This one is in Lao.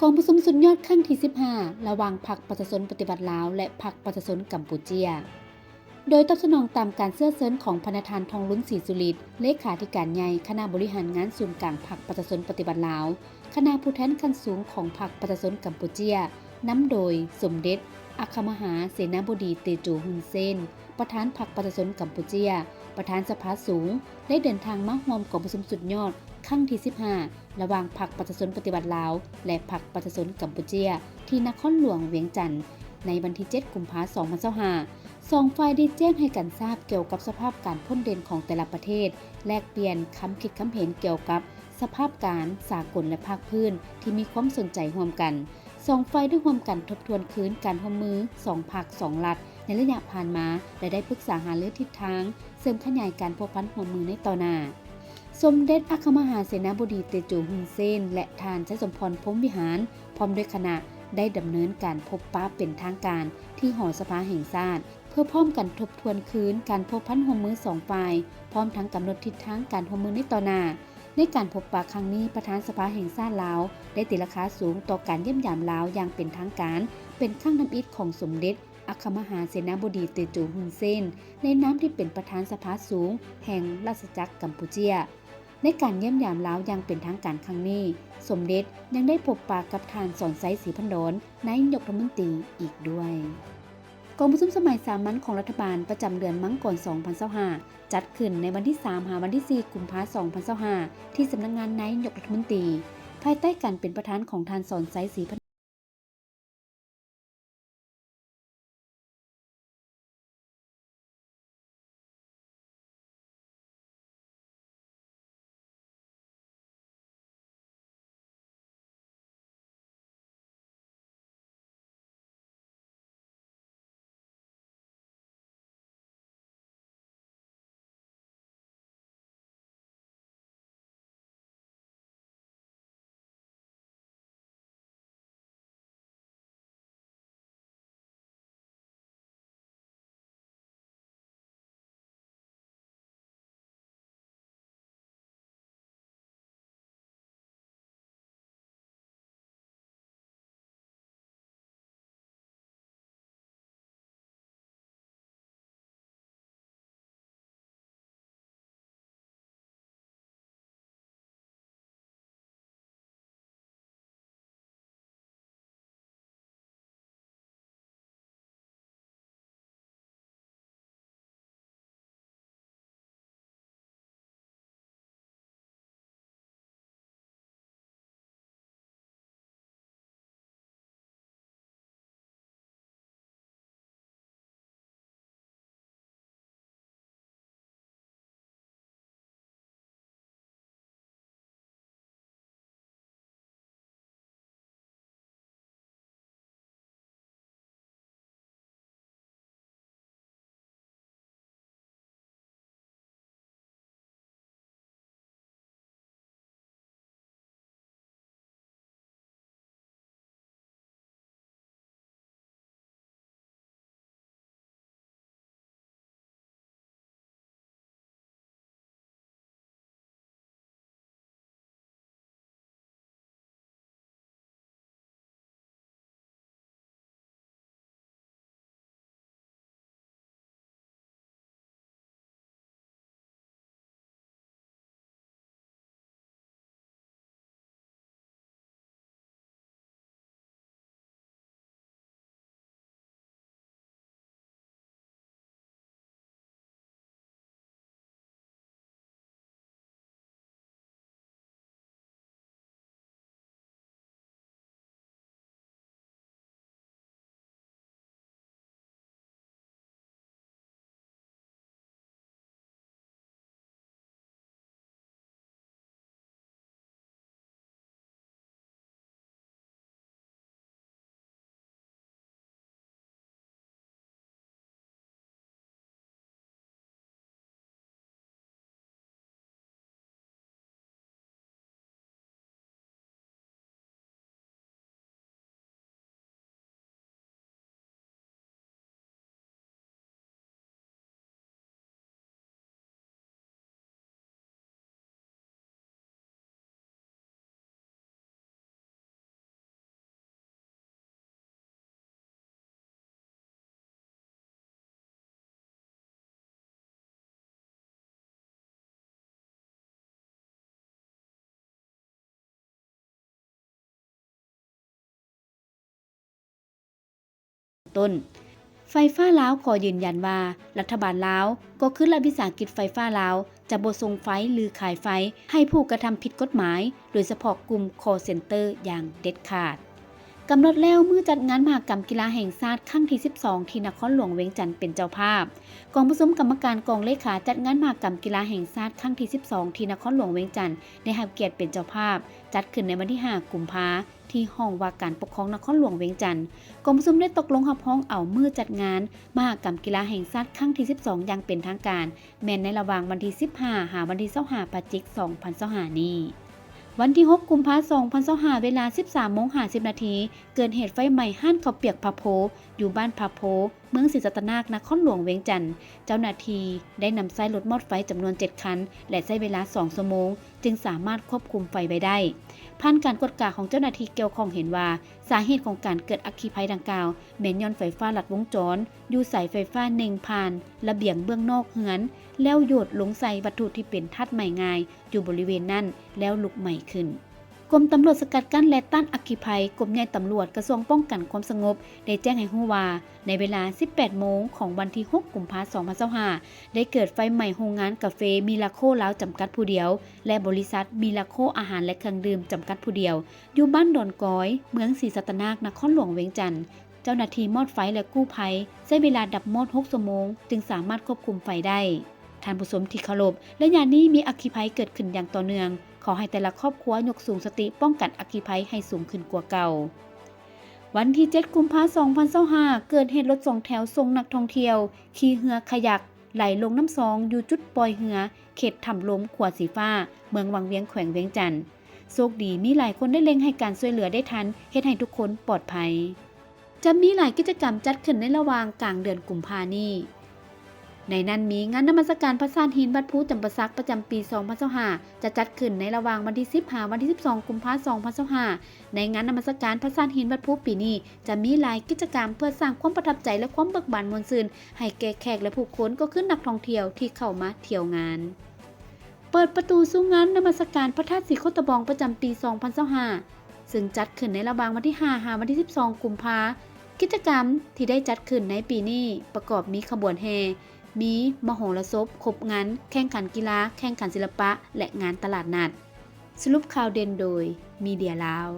ກອງປະຊຸມສຸດຍອດຄັ້ງທີສິບຫ້າ ລະຫວ່າງພັກປະຊາຊົນປະຕິວັດລາວ ແລະ ພັກປະຊາຊົນກຳປູເຈຍ. ໂດຍຕອບສະໜອງຕາມການເຊື້ອເຊີນຂອງພະນະທ່ານ ທອງລຸນ ສີສຸລິດ ເລຂາທິການໃຫຍ່ຄະນະບໍລິຫານງານສູນກາງພັກປະຊາຊົນປະຕິວັດລາວ, ຄະນະຜູ້ແທນຂັ້ນສູງຂອງພັກປະຊາຊົນກຳປູເຈຍ ນຳໂດຍສົມເດັດອັກຄະມະຫາເສນາບໍດີເຕໂຈ ຮຸນເຊນ ປະທານພັກປະຊາຊົນກຳປູເຈຍ, ປະທານສະພາສູງ ໄດ້ເດີນທາງມາຮ່ວມກອງປະຊຸມສຸດຍອດຄັ້ງທີສິບຫ້າ ລະຫວ່າງພັກປະຊາຊົນປະຕິວັດລາວ ແລະ ພັກປະຊາຊົນກຳປູເຈຍ ທີ່ນະຄອນຫຼວງວຽງຈັນ ໃນວັນທີເຈັດ ກຸມພາ ສອງພັນຊາວຫ້າ. ສອງຝ່າຍໄດ້ແຈ້ງໃຫ້ກັນຊາບກ່ຽວກັບສະພາບການພົ້ນເດັ່ນຂອງແຕ່ລະປະເທດ, ແລກປ່ຽນຄຳຄິດຄຳເຫັນກ່ຽວກັບສະພາບການສາກົນ ແລະ ພາກພື້ນທີ່ມີຄວາມສົນໃຈຮ່ວມກັນ. ສອງຝ່າຍໄດ້ຮ່ວມກັນທົບທວນຄືນການຮ່ວມມືສອງພັກສອງລັດໃນໄລຍະຜ່ານມາ ແລະ ໄດ້ປຶກສາຫາລືທິດທາງເສີມຂະຫຍາຍການພົວພັນຮ່ວມມືໃນຕໍ່ໜ້າ. ສົມເດັດອັກຄະມະຫາເສນາບໍດີເຕໂຈ ຮຸນເຊນ ແລະ ທ່ານ ໄຊສົມພອນ ພົມວິຫານ ພ້ອມດ້ວຍຄະນະ ໄດ້ດຳເນີນການພົບປະເປັນທາງການທີ່ຫໍສະພາແຫ່ງຊາດ ເພື່ອພ້ອມກັນທົບທວນຄືນການພົວພັນຮ່ວມມືສອງຝ່າຍ, ພ້ອມທັງກຳນົດທິດທາງການຮ່ວມມືໃນຕໍ່ໜ້າ. ໃນການພົບປະຄັ້ງນີ້, ປະທານສະພາແຫ່ງຊາດລາວ ໄດ້ຕີລາຄາສູງຕໍ່ການຢ້ຽມຢາມລາວຢ່າງເປັນທາງການ ເປັນຄັ້ງທຳອິດຂອງສົມເດັດອັກຄະມະຫາເສນາບໍດີເຕໂຈ ຮຸນເຊນ ໃນນາມທີ່ເປັນປະທານສະພາສູງແຫ່ງລາຊະຈັກກຳປູເຈຍ. ໃນການຢ້ຽມຢາມລາວຢ່າງເປັນທາງການຄັ້ງນີ້, ສົມເດັດຍັງໄດ້ພົບປະກັບທ່ານ ສອນໄຊ ສີພັນດອນ ນາຍົກລັດຖະມົນຕີອີກດ້ວຍ. ກອງປະຊຸມສະໄໝສາມັນຂອງລັດຖະບານປະຈຳເດືອນມັງກອນ ສອງພັນຊາວຫ້າ ຈັດຂຶ້ນໃນວັນທີສາມ ຫາວັນທີສີ່ ກຸມພາ ສອງພັນຊາວຫ້າ ທີ່ສຳນັກງານນາຍົກລັດຖະມົນຕີ ພາຍໃຕ້ການເປັນປະທານຂອງທ່ານ ສອນໄຊ ສີພັນ ຕົ້ນ. ໄຟຟ້າລາວຂໍຢືນຢັນວ່າ ລັດຖະບານລາວ ກໍຄືລັດວິສາຫະກິດໄຟຟ້າລາວ ຈະບໍ່ສົ່ງໄຟ ຫຼື ຂາຍໄຟໃຫ້ຜູ້ກະທຳຜິດກົດໝາຍ, ໂດຍສະເພາະກຸ່ມຄໍເຊັນເຕີ ຢ່າງເດັດຂາດ. ກຳນົດແລ້ວ ມື້ຈັດງານມະຫະກຳກິລາແຫ່ງຊາດຄັ້ງທີສິບສອງ ທີ່ນະຄອນຫຼວງວຽງຈັນເປັນເຈົ້າພາບ. ກອງປະຊຸມກຳມະການກອງເລຂາຈັດງານມະຫະກຳກິລາແຫ່ງຊາດຄັ້ງທີສິບສອງ ທີ່ນະຄອນຫຼວງວຽງຈັນ ໄດ້ຮັບກຽດເປັນເຈົ້າພາບ, ຈັດຂຶ້ນໃນວັນທີຫ້າ ກຸມພາ ທີ່ຫ້ອງວ່າການປົກຄອງນະຄອນຫຼວງວຽງຈັນ. ກອງປະຊຸມໄດ້ຕົກລົງຮັບຮອງເອົາມື້ຈັດງານມະຫະກຳກິລາແຫ່ງຊາດຄັ້ງທີສິບສອງ ຢ່າງເປັນທາງການ ແມ່ນໃນລະຫວ່າງວັນທີສິບຫ້າ ຫາວັນທີຊາວຫ້າ ພະຈິກ ສອງພັນຊາວຫ້ານີ້. ວັນທີຫົກ ກຸມພາ ສອງພັນຊາວຫ້າ ເວລາສິບສາມໂມງຫ້າສິບນາທີ ເກີດເຫດໄຟໄໝ້ຮ້ານເຂົ້າປຽກພະໂພ ຢູ່ບ້ານພະໂພ ເມືອງສີສັດຕະນາກ ນະຄອນຫຼວງວຽງຈັນ. ເຈົ້າໜ້າທີ່ໄດ້ນຳໃຊ້ລົດມອດໄຟຈຳນວນເຈັດຄັນ ແລະ ໃຊ້ເວລາສອງຊົ່ວໂມງ ຈຶ່ງສາມາດຄວບຄຸມໄຟໄວ້ໄດ້. ຜ່ານການກວດກາຂອງເຈົ້າໜ້າທີ່ກ່ຽວຂ້ອງເຫັນວ່າ ສາເຫດຂອງການເກີດອັກຄີໄພດັ່ງກ່າວ ແມ່ນຍ້ອນໄຟຟ້າລັດວົງຈອນ ຢູ່ສາຍໄຟຟ້າເນັ່ງຜ່ານລະບຽງເບື້ອງນອກເຮືອນ ແລ້ວໂຍດລົງໃສ່ວັດຖຸທີ່ເປັນທາດໄໝ້ງ່າຍຢູ່ບໍລິເວນນັ້ນ ແລ້ວລຸກໄໝ້ຂຶ້ນ. ກົມຕຳຫຼວດສະກັດກັ້ນ ແລະ ຕ້ານອັກຄີໄພ ກົມໃຫຍ່ຕຳຫຼວດ ກະຊວງປ້ອງກັນຄວາມສະຫງົບ ໄດ້ແຈ້ງໃຫ້ຮູ້ວ່າ ໃນເວລາສິບແປດໂມງຂອງວັນທີຫົກ ກຸມພາ ສອງພັນຊາວຫ້າ ໄດ້ເກີດໄຟໄໝ້ໂຮງງານກາເຟມິລາໂຄລາວຈຳກັດຜູ້ດຽວ ແລະ ບໍລິສັດມິລາໂຄອາຫານ ແລະ ເຄື່ອງດື່ມຈຳກັດຜູ້ດຽວ ຢູ່ບ້ານດອນກອຍ ເມືອງສີສັດຕະນາກ ນະຄອນຫຼວງວຽງຈັນ. ເຈົ້າໜ້າທີ່ມອດໄຟ ແລະ ກູ້ໄພ ໃຊ້ເວລາດັບມອດຫົກຊົ່ວໂມງ ຈຶ່ງສາມາດຄວບຄຸມໄຟໄດ້. ທ່ານຜູ້ຊົມທີ່ເຄົາລົບ, ໄລຍະນີ້ມີອັກຄີໄພເກີດຂຶ້ນຢ່າງຕໍ່ເນື່ອງ. ຂໍໃຫ້ແຕ່ລະຄອບຄົວຍົກສູງສະຕິປ້ອງກັນອັກຄີໄພໃຫ້ສູງຂຶ້ນກວ່າເກົ່າ. ວັນທີເຈັດ ກຸມພາ ສອງພັນຊາວຫ້າ ເກີດເຫດລົດສອງແຖວສົ່ງນັກທ່ອງທ່ຽວຂີ່ເຮືອຄາຍັກໄຫຼລົງນ້ຳຊອງ ຢູ່ຈຸດປ່ອຍເຮືອ ເຂດຖ້ຳລົມ ຂົວສີຟ້າ ເມືອງວັງວຽງ ແຂວງວຽງຈັນ. ໂຊກດີ ມີຫຼາຍຄົນໄດ້ເລັ່ງໃຫ້ການຊ່ວຍເຫຼືອໄດ້ທັນ ເຮັດໃຫ້ທຸກຄົນປອດໄພ. ຈະມີຫຼາຍກິດຈະກຳຈັດຂຶ້ນໃນລະຫວ່າງກາງເດືອນກຸມພານີ້. ໃນນັ້ນມີງານນະມັດສະການພະທາດຫີນວັດພູຈຳປາສັກ ປະຈຳປີສອງພັນຊາວຫ້າ ຈະຈັດຂຶ້ນໃນລະຫວ່າງວັນທີສິບ ຫາວັນທີສິບສອງ ກຸມພາ ສອງພັນຊາວຫ້າ. ໃນງານນະມັດສະການພະທາດຫີນວັດພູປີນີ້ ຈະມີຫຼາຍກິດຈະກຳເພື່ອສ້າງຄວາມປະທັບໃຈ ແລະ ຄວາມເບີກບານມ່ວນຊື່ນໃຫ້ແກ່ແຂກ ແລະ ຜູ້ຄົນ ກໍຄືນັກທ່ອງທ່ຽວທີ່ເຂົ້າມາທ່ຽວງານ. ເປີດປະຕູສູ່ງານນະມັດສະການພະທາດສີໂຄດຕະບອງ ປະຈຳປີສອງພັນຊາວຫ້າ ຊຶ່ງຈັດຂຶ້ນໃນລະຫວ່າງວັນທີຫ້າ ຫາວັນທີສິບສອງ ກຸມພາ. ກິດຈະກຳທີ່ໄດ້ຈັດຂຶ້ນໃນປີນີ້ປະກອບມີຂະບວນແຫ່, ມີມະໂຫລະສົບ, ຄົບງັນ, ແຂ່ງຂັນກິລາ, ແຂ່ງຂັນສິລະປະ ແລະ ງານຕະຫຼາດນັດ. ສະຫຼຸບຂ່າວເດັ່ນໂດຍ ມີເດຍລາວ.